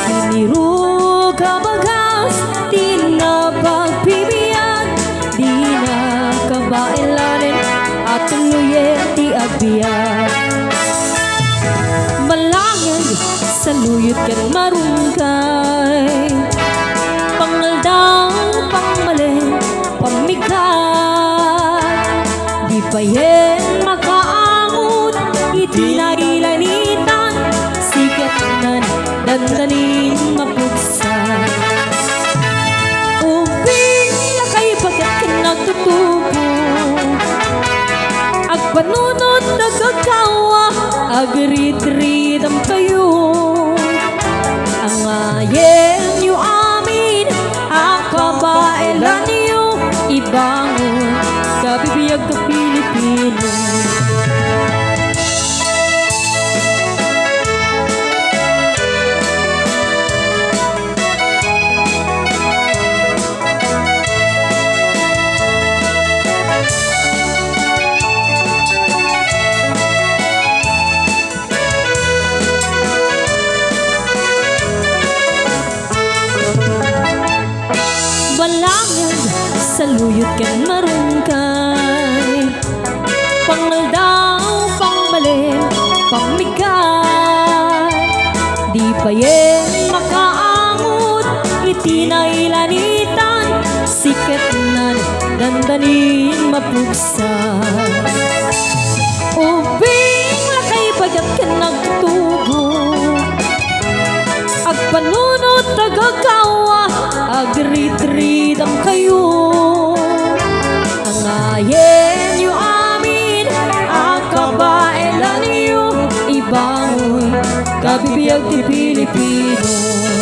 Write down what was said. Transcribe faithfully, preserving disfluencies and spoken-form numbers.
Kiniruk a bagas ti napagbibiag, dina kabaelanen a tuloyen ti agbiag. Malanged, saluyot ken marungkay, pangaldaw, pangmalem, pammigat, di payen makaangot iti nailanitan, siketnan, dandanin, mapugsa. Ubbing, lakay, bagat ken agtutubo, agpanunot, agaggawa, agritridamkayo. Angayenyo amin a kabaelanyo, ibangon, kabibiag a Pilipino. Malanged, saluyot ken marungkay, pangaldaw, pangmalem, pammigat, di payen makaangot iti nailanitan, siketnan, dandanin, mapugsa. Ubbing, lakay, bagat ken agtubo, agpanunot, agaggawa, agritridamkayo. Angayenyo amin a kabaelanyo, ibangon, kabibiag ti Pilipino.